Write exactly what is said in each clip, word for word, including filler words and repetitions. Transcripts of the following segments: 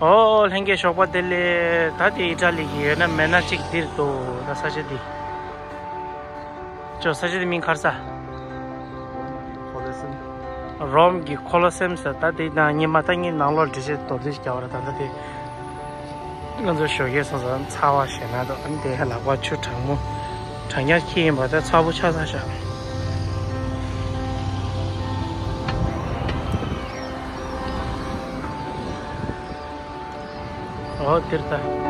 ཨོ། ལྷན་རྒྱས་ཞོགས་པ་བདེ་ལེགས། ད་དེ་ཨི་ཏྲ་ལི་གི་ཡོད་ན་མེད་ན་གཅིག་འདིར་འདུག་ད་ས་ཆ་འདི། ཅོ་ས་ཆ་འདི་མིང་ག་རེ་ཟེར། ཁོ་ལོ་སེམ། རོམ་གྱི་ཁོ་ལོ་སེམ་ཟེར། ད་དེ་དང་ཉི་མ་ད་གཉིས་ནང་ལོགས་འགྲེལ་བཤད་མདོར་བསྡུས་ཤིག་རྒྱག་པ་རེད། ད་ད་དེ་ང་ཚོ་ཞོགས་ཀས་སོང་ཙང་ཚ་བ་ཞེ་དྲག་འདུག་ཨ་ནི་དེ་ལག་པ་ཆུ་གྲང་མོ་གྲང་ཉག་འཁྱེར་ཡིན་པ་ད་ཚ་པོ་ཆགས་ཚར་ཤག་ཨོ་དེར་ལྟ།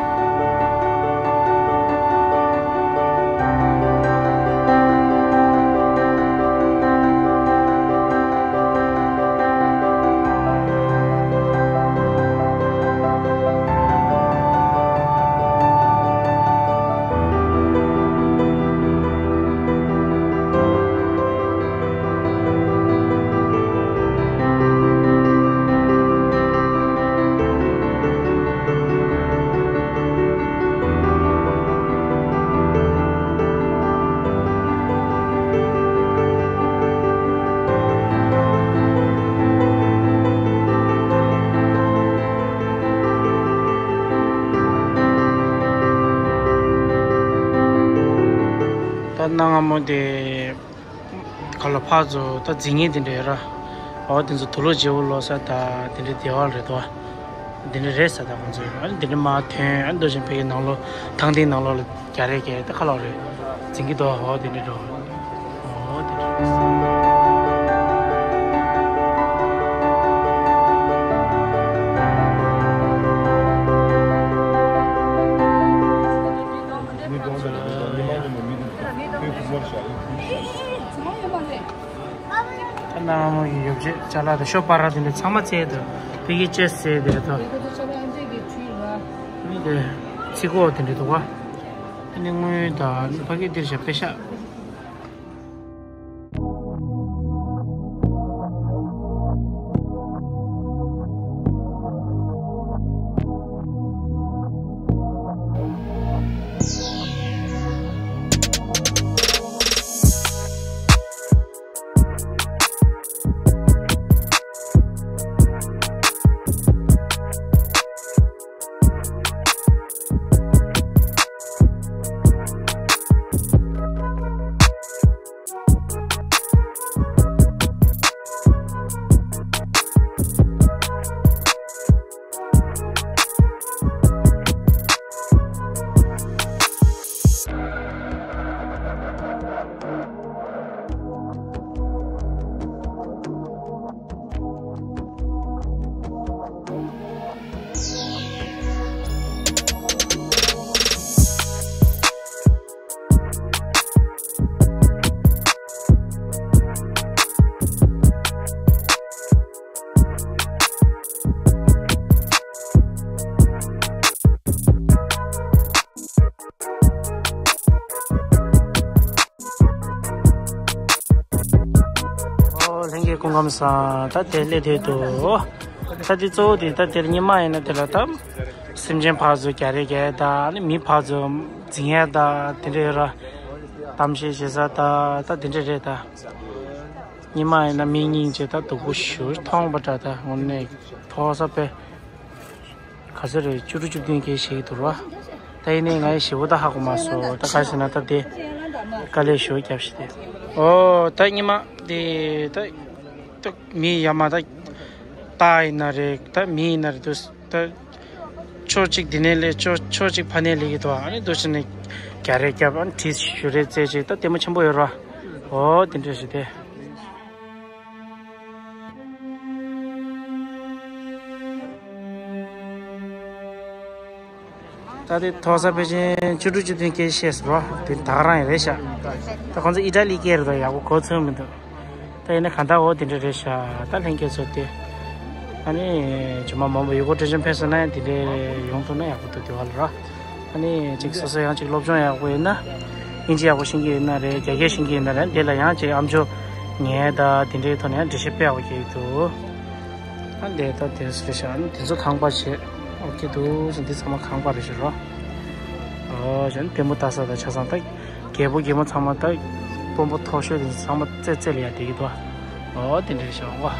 ད་གནའ་སྔ་མོ་དེ། ག་ལ་ཕར་ཚུར་ད་རྫིག་ངན་དེ་འདྲ་ཡོད་ར། འོ་དེ་ཚོ་དུག་ལོག་བརྗེ་པོ་ལོག་ས་ད་དེ་འདྲ་སྡེ་བ་རེད་དོ། དེ་འདྲ་རེད་ས་ད་ཁོང་ཚོས་ཨ་ནི་དེ་འདྲ་མར་ཐོན་ཨ་ནི་འདུག་ཅིང་ཕ་གིའི་ནང་ལོགས་ཐང་སྟེང་ནང་ལོགས་ལ་རྒྱག་རེས་རྒྱག་ད་ཁ་ལོག་རེད། རྫིག་གི་འདུག་འོ་དེ་འདྲ་འགྲོ། འོ་དེ་འདྲ་རེད། ད་གནའ་སྔ་མོ་ཡི་ཡོ་བྱད་ཅ་ལག་དང་ཤོ་པ་ར་དེ་འདྲ་ཚང་མ་བཙལ་འདུག་ཕ་གིའི་ཅེས་ཟེར་དེ་དང་། ཨ་ནི་དེ་ཚིག་གོ་དེ་འདྲ་འདུག་བ། ཨ་ནི་དངུལ་དང་ཕ་གི་འདིར་བཞག་པེ་ཤག་ཨོ་ལྷན་རྒྱས་སྐུ་ཁམས་བཟང་། ད་དེ་སླེབས་དེ་འདུག་ད་དེ་གཙོ་བོ་དེ་ད་དེར་ཉི་མ་ཡིན་ན་དེ་ལ་ད་སེམས་ཅན་ཕར་ཚུར་རྒྱག་རེས་རྒྱག་ད་ཨ་ནི་མི་ཕར་ཚུར་འཛིང་ཡ་ད་དེ་འདྲ་ཡོད་ར། གཏམ་བཤད་བྱེད་ས་ད་ད་དེ་འདྲ་རེད་ད། ཉི་མ་ཡིན་ན་མི་སྙིང་རྗེ་ད་སྡུག་པོ་ཞེ་པོ་མཐོང་བ་འདྲ། ད་དངོས་གནས་མཐོ་ས་དཔེ་ག་ཚོད་རེད། བཅུ་དྲུག་བཅུ་བདུན་སྐད་བཤད་ཀྱི་འདུག་ར། ད་ཡིན་ནའི་ང་ཡི་ཞེ་པོ་ད་ཧ་གོ་མ་སོང་། ད་ག་རེ་ཟེར་ན་ད་དེ་དཀའ་ལས་ཞེ་པོ་བརྒྱབ་ཤི་དེ། ཨོ་ད་ཉི་མ་དེ་ད་ད་མི་ཡ་མ་ད་རྟ་ཡིན་ན་རེད། ད་མི་ཡིན་ན་རེད་འདུག་ད་ཕྱོགས་གཅིག་འདི་ནས་སླེབས། ཕྱོགས་ཕྱོགས་གཅིག་ཕ་ནས་སླེབས་ཀྱི་འདུག་ཨ་ནི་འདུག་བྱས་ནས་རྒྱག་རེས་རྒྱབ་ཨ་ནི་གྲི་གཞུ་རེས་རྩེད་ཅིག་ད་ལྟད་མོ་ཆེན་པོ་ཡོད་ར། ཨོ་དེ་འདྲ་ཞིག་དེ། ད་དེ་མཐོ་ས་ཕལ་ཆེར་བཅུ་དྲུག་བཅུ་བདུན་སྐད་བཤད་སོང་ར། དེ་ད་ག་རང་ཡང་རེད་ཤག་ད་ཁོང་ཚོ་ཨི་ཏྲ་ལི་སྐད་རེད་དོ། ཡག་པོ་གོ་ཚོད་མི་འདུག་ད་ཡིན་ན་གང་ལྟར་འོ་དེ་འདྲ་རེད་ཤག་ད་ལྷན་རྒྱས་ཚོ་དེ་ཨ་ནི་ཇོ་མོ་མང་པོ་ཡུལ་སྐོར་སྤྲོ་འཆམ་ཕེབས་སོང་ན་ཡང་དེ་འདྲ་ཡོང་ཐུབ་ན་ཡག་པོ་འདུག་དེ་བ་ལ་ར། ཨ་ནི་ཅིག་སོ་སོ་ཡང་ཅིག་སློབ་སྦྱོང་ཡག་པོ་ཡོད་ན། དབྱིན་ཇི་ཡག་པོ་ཤེས་ཀྱི་ཡོད་ན་རེད། རྒྱ་སྐད་ཤེས་ཀྱི་ཡོད་ན་རེད། དེ་ལ་ཡང་ཅིག་ཨམ་ཅོག་ཉན་ད་དེ་འདྲའི་ཐོག་ནས་ཡང་འགྲེལ་བཤད་སྤེལ་ཡག་པོ་སྐྱེ་ཡི་འདུག་ཨ་འདས་ད་དེ་སུ་རེད་ཤག་ཨ་ནི་དེ་ཚོ་ཁང་པ་བྱས་ཨོ་ཀེ་འདུག་ཟེར། འདི་ཚང་མ་ཁང་པ་རེད་ཤག་རོ། ཨོ་ཞག་ནི་ལྟད་མོ་ལྟ་ས་དང་ཆ་ཚང་ད་རྒད་པོ་རྒད་མོ་ཚང་མ་ད་དཔོན་པོ་མཐོ་ཤོས་དེ་ཚང་མ་རྩེད་རྩེད་ལ་ཡ་བསྡད་ཀྱི་འདུག་ཨོ་དེ་འདྲ་རེད་ཤག་ཨོ།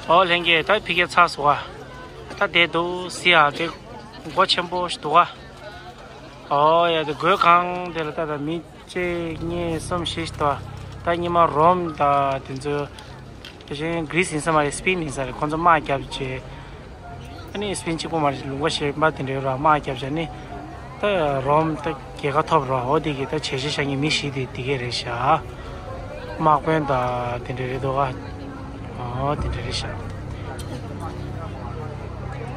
ཨོ་ལྷན་རྒྱས། ད་ཕ་གིར་ཚར་སོང་བ། ད་བསྡད་འདུག་ཟེར་ཡ། དེ་སྒོ་ཆེན་པོ་ཞིག་འདུག་ག་ཨོ་ཡ། དེ་སྒོ་ཁང་དེ་ལ་ད་ད་མི་གཅིག་གཉིས་གསུམ་བཞི་ཞིག་འདུག་ད་སྔོན་མ་རོམ་དང་དེ་ཚོ། དེ་བཞིན་གྷི་རིས་ཡིན་ས་མ་རེད། སི་པེན་ཡིན་ས་རེད། ཁོང་ཚོ་དམག་བརྒྱབ་བྱས། ཨ་ནི་སི་པེན་གཅིག་པོ་མ་རེད། ལུང་པ་གཞན་པ་དེ་འདྲའི་ར་དམག་བརྒྱབ་བྱས་ནི། ད་རོམ་ད་རྒྱལ་ཁ་ཐོབ་ར། འོ་དེ་གི་ད་བྱས་རྗེས་བཞག་མཁན་མི་བཞི་དེ་དེ་གས་རེད་ཤག་དམག་དཔོན་དང་དེ་འདྲ་རེད་འདུག་ག་ཨོ་དེ་འདྲ་རེད་ཤག་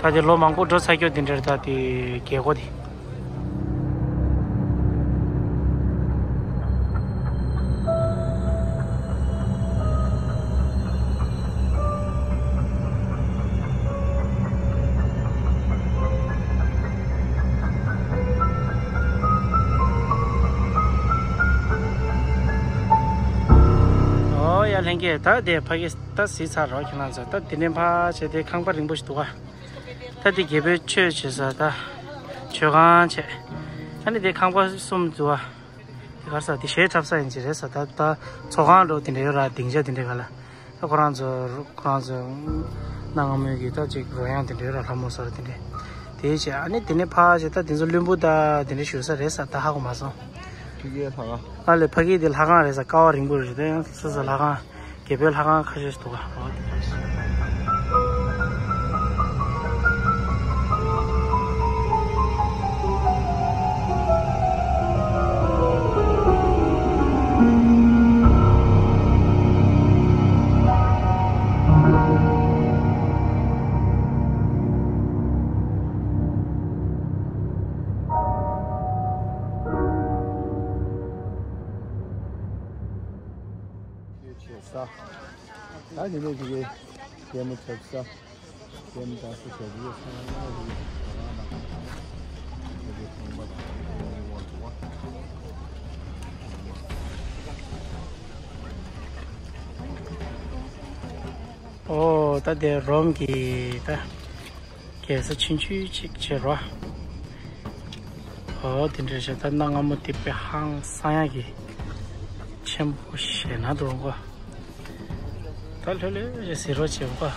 ད་དེ་ལོ་མང་པོ་འགྲོ་ཚར་རྒྱུ་དེ་འདྲ་རེད། ད་དེ་རྒྱལ་སྒོ་དེ། ཨོ་ཡ་ལྷན་རྒྱས། ད་དེ་ཕ་གི་ད་གཟིགས་ཚར་རོགས་ཁྱེད་རང་ཚོ། ད་དེ་ནས་ཕར་བྱས་དེ་ཁང་པ་རིང་པོ་ཞིག་འདུག་ག་ད་དེ་རྒྱལ་པོའི་ཆོས་བྱེད་ས། ད་མཆོད་ཁང་བྱས། ད་ནི་དེ་ཁང་པ་གསུམ་འདུག་ག་དེ་ག་རེ་ཟེར། དེ་གཞས་འཁྲབ་ས་ཡིན་གྱི་རེད་ཟེར། ད་ད་ཚོགས་ཁང་འདྲ་དེ་འདྲ་ཡོད་ར། སྡིངས་ཆ་དེ་འདྲ་ག་ལ། ད་ཁོ་རང་ཚོ་ཁོ་རང་ཚོ་གནའ་སྔ་མོའི་གི་ད་ཅིག་རོལ་དབྱངས་དེ་འདྲ་ཡོད་ར། ལྷ་མོ་ཟེར་དེ་འདྲ། དེ་བྱས། ཨ་ནི་དེ་ནས་ཕར་བྱས་ད་དེ་ཚོ་བློན་པོ་ད་དེ་འདྲ་བཞུགས་ས་རེད་ཟེར། ད་ཧ་གོ་མ་སོང་། ཕ་གིའི་ལྷ་ཁང་། ཨ་ལས། ཕ་གི་དེ་ལྷ་ཁང་རེད་ཟེར། ཀ་བ་རིང་པོ་རེད། དེ་ཡང་སོ་སོ་ལྷ་ཁང་། རྒྱལ་པོའི་ལྷ་ཁང་ཁ་ཤས་ཤིག་འདུག་ག་ཨོ་དེ་འདྲ་ཞིག་བྱེད་ས། ད་ཉི་མ་ཞིག་གི་རྒྱལ་མོ་ཆབ་ས། རྒྱལ་མོ་དང་སུ་ཆ་རྒྱུ་ཡོད་ས་ན་ཡོད་ཡོད་ས་ན་ཁང་པ་དང་། ཨོ་ད་དེ་རོམ་གྱི་ད། རྒྱལ་ས་ཆུང་ཆུང་ཅིག་བྱེད་རོགས། ཨོ་དེ་འདྲ་བྱས། ད་གནའ་སྔ་མོ་དེ་དཔེ་ཧང་སང་ཡག་གི་ཆེན་པོ་ཞེ་ན་འདུག་གོ་ད་ལྷོད་ལྷོད་ཅིག་གཟིགས་རོགས་བྱེད་གོ་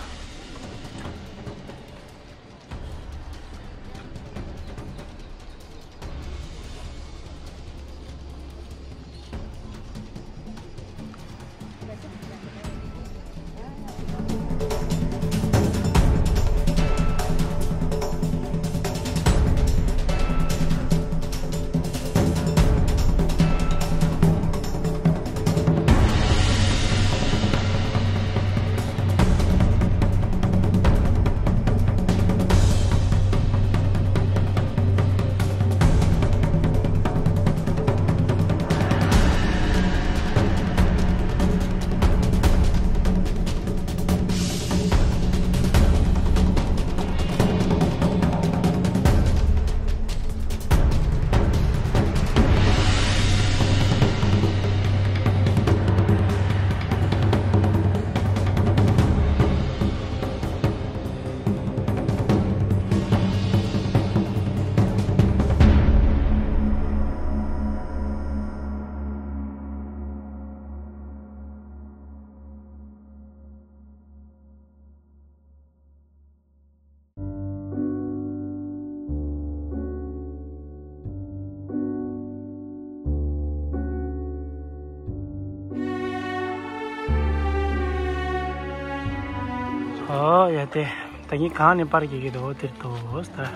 ཨོ་ཡ། དེ་ད་ངས་གང་ནས་པར་རྒྱག་གི་འདུག་དེར་འདུག་ད་ལྷ་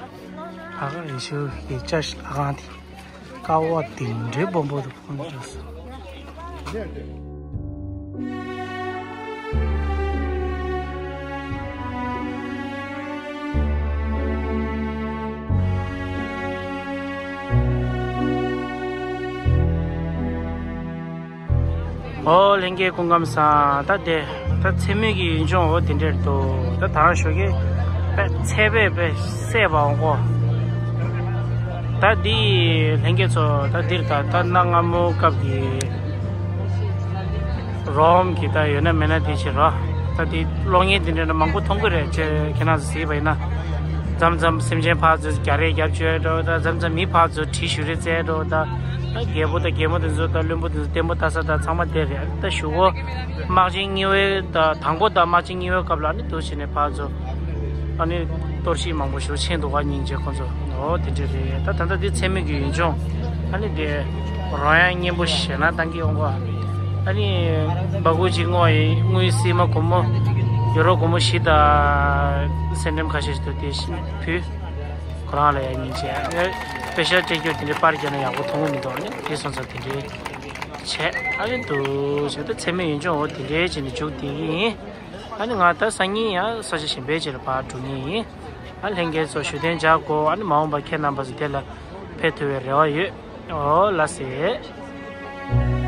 ཁང་ཡེ་ཤུ་གི་ཅར་ཆི་ལྷ་ཁང་དེ། ཀ་བ་དེ་འདྲའི་སྦོམ་པོ་འདུག་ཁོང་ཚོས། ཨོ་ལྷན་རྒྱས་སྐུ་ཁམས་བཟང་། ད་དེ་ད་མཚན་མོ་གི་ཡུལ་ལྗོངས་འོ་དེ་འདྲར་འདུག་ད་དང་ཞོགས་ཀས་དཔེ་ཚད་པས་དཔེ་སད་པ་འོང་གོ་ད་འདི་ལྷན་རྒྱས་ཚོ་ད་འདིར་ད་ད་གནའ་སྔ་མོ་སྐབས་ཀྱི་རོམ་གྱི་ད་ཡོད་ན་མེད་ན་དེ་བྱེད་རོགས། ད་དེ་གློག་བརྙན་དེ་འདྲ་མང་པོ་མཐོང་གི་རེད། ཁྱེད་ཁྱེད་རང་ཚོ་གཟིགས་པ་ཡིན་ན། མཚམས་མཚམས་སེམས་ཅན་ཕར་ཚུར་རྒྱག་རེས་རྒྱབ་བཅོས་འགྲོ། ད་མཚམས་མཚམས་མི་ཕར་ཚུར་གྲི་གཞུ་རེས་རྩེད་འགྲོ། ད་ ད་རྒྱལ་པོ་དང་རྒྱལ་མོ་དེ་ཚོ་དང་བློན་པོ་དེ་ཚོ་བརྟན་པོ་ལྟ་ས་དང་ཚང་མ་དེ་རེད། ད་གཞུག་གུ་དམག་ཆེན་གཉིས་པའི་ད་དང་པོ་དང་དམག་ཆེན་གཉིས་པའི་སྐབས་ལ་ནི་འདུག་བྱས་ནས་ཕར་ཚུར་ཨ་ནི་གཏོར་བཤིག་མང་པོ་ཞིག་ཕྱིན་འདུག་ག་སྙིང་རྗེ་ཁོང་ཚོ། འོ་དེ་འདྲ་རེད། ད་ད་ལྟ་འདི་མཚན་མོ་གི་ཡུལ་ལྗོངས་ཨ་ནི་དེ་རོལ་དབྱངས་སྙན་པོ་ཞེད་སྣང་བཏང་གི་ཡོང་ག་ཨ་ནི་སྦ་ཁུག་ཅིག་བསྔོགས་ཡིན། དངུལ་སིལ་མ་སྒོར་མོ་ཡུ་རོ་སྒོར་མོ་བཞི་དང་སེར་ཕྲེང་ཁ་ཤས་ཤིག་འདུག་དེ་བཞིན་ཕུལ། ཁོ་རང་ལ་ཡང་སྙིང་རྗེ། ཨེ། པེ་ཤ་སྤྲད་རྒྱུ་དེ་འདྲའི་པར་རྒྱག་ན་ཡག་པོ་མཐོང་གི་མི་འདུག་ཨ་ནི་དེ་སོང་ཙང་དེ་འདྲའི་བྱས་ཨ་རེ་འདུག་བྱས། ད་མཚན་མོའི་ཡུལ་ལྗོངས་འོ་དེ་འདྲའི་བྱས་ནས་མཇུག་བསྡུས་ཀྱི་ཡིན། ཨ་ནི་ང་ད་སང་ཉིན་ཡང་ས་ཆ་གཞན་པའི་ཅིག་ལ་ཕར་འགྲོ་ངེས་ཡིན། ཨ་ལྷན་རྒྱས་ཚོ་བཞུགས་གདན་འཇགས་དགོས། ཨ་ནི་མ་འོངས་པ་ཁྱེད་རྣམ་པ་ཚོ་དེ་ལ་ཕེབས་ཐུབ་པའི་རེ་བ་ཡོད། འོ་ལགས་སེ།